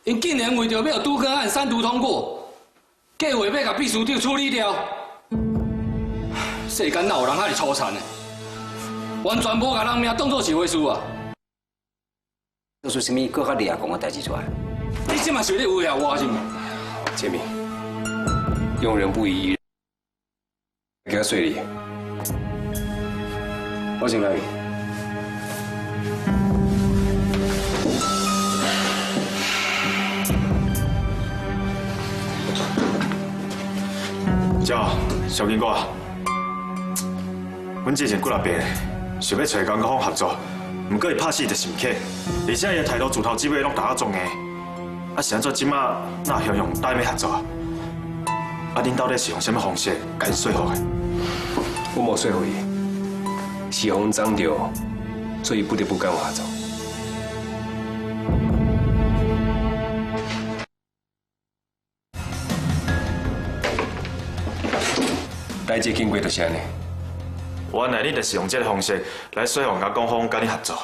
𪜶竟然為著欲予都更案三讀通過，計劃欲共秘書長處理掉。世間哪有人遐爾粗殘的？完全無共人命當做是回事啊！做出啥物閣較掠狂的代誌出來？你這馬是咧威脅我是毋？建明，用人不疑，給他稅你。我先來。姐，小金哥，阮之前幾若遍想欲揣江國峰合作，毋過伊拍死就是毋肯，而且伊的態度自頭至尾攏共我裝硬。啊，是按怎這馬哪會用答應欲合作？啊，恁到底是用啥物方式共𪜶說服的？我無說服伊，是予阮摠著，所以不得不共我合作。代誌經過就是按呢。原來你就是用這个方式來說服江國峰佮你合作。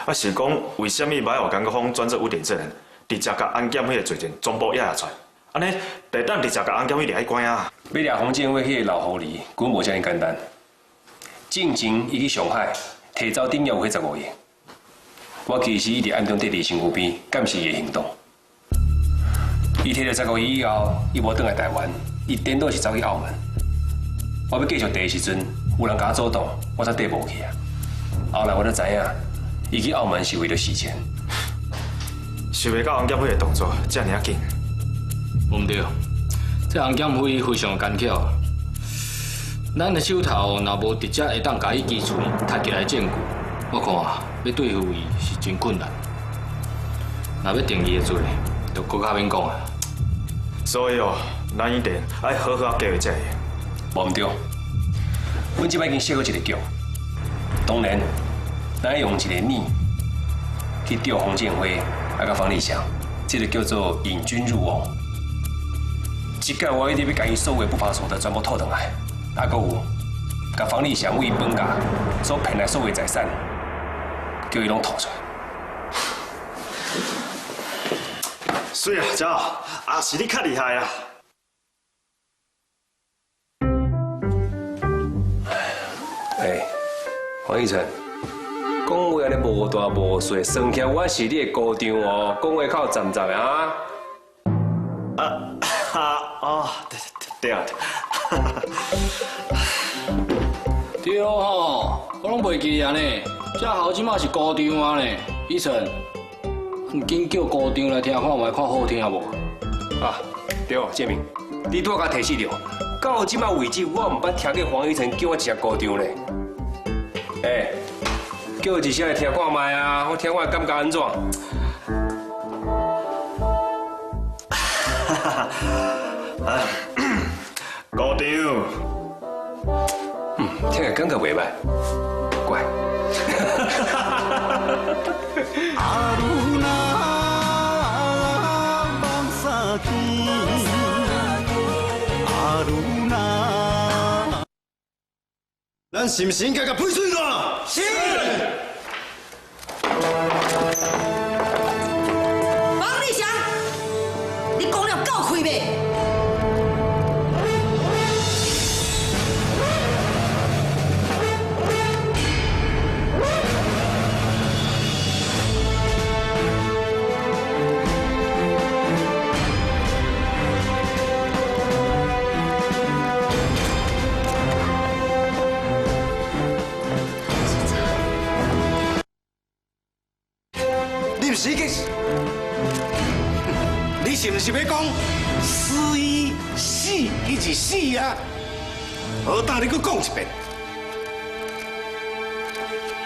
啊，是講為啥物欲予江國峰轉做污點證人，直接共安檢彼个罪證全部掖出來？按呢，就會當直接共安檢彼掠去關啊！欲掠洪建偉彼个老狐狸，根本無遮爾簡單。進前伊去上海，提走頂猶有彼15億。我其實一直暗中綴佇身軀邊監視伊的行動。伊提著15億以後，伊無轉來台灣，伊顛倒是走去澳門。我欲繼續綴的時陣，有人共我阻擋，我才綴無去啊。後來我才知影，伊去澳門是為著洗錢。想袂到洪建輝的動作遮爾仔緊。無毋對，這洪建輝非常奸巧。咱的手頭若無直接會當共伊支喙踢起來的證據，我看欲對付伊是真困難。若欲定伊的罪，就閣較免講啊。所以哦，咱一定愛好好計劃這个。無毋對，阮這擺已經設好一个局。當然，咱愛用一個餌去釣洪建輝，啊，佮方麗祥，這个叫做引君入甕。這擺我一定欲共伊所有不法所得全部吐轉來，啊，閣有共方麗祥為飯價所騙來所有財產，叫伊攏吐出來。媠啊，姐，也是你較厲害啊！欸，黃奕晨，講話按呢無大無細，算起來我是你的姑丈哦，講話較有站站的啊。啊哈哦，對對啊。對吼，我攏袂記啊呢。這猴這馬是姑丈啊呢，奕晨，你緊叫姑丈來聽看覓，看好聽無？啊，對，建明，你拄仔共提醒著，到這馬為止，我毋捌聽過黃奕晨叫我一聲姑丈咧。欸，叫一聲來聽看覓啊，我聽看感覺按怎？姑丈，聽起來感覺袂䆀，乖。阿鲁那望三更，阿鲁那。咱是毋是應該共噴水爛？是。方麗祥，你講了夠開未？你毋是已經？你是毋是欲講四一四一直四啊？好，等你閣講一遍。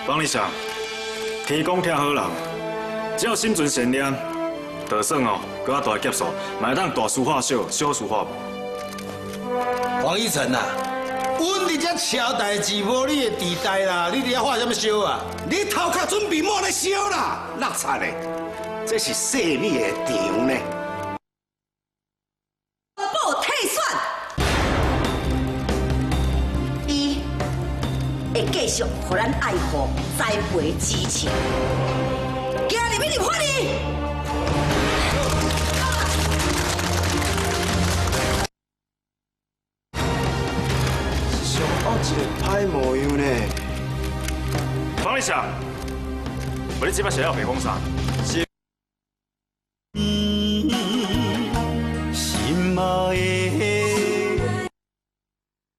方麗祥，天公疼好人，只要心存善念，就算哦，閣較大劫數，嘛會當大事化小，小事化無。黃奕晨啊，阮佇遮撨代誌，無你的地帶啦，你佇遐發啥物燒啊？你頭殼準備滿咧燒啦，落漆的，這是細米的場呢。報退選，伊會繼續予咱愛護、栽培、支持。今日欲入法院。一个歹模样呢。方立祥，无你這擺是咧白讲啥？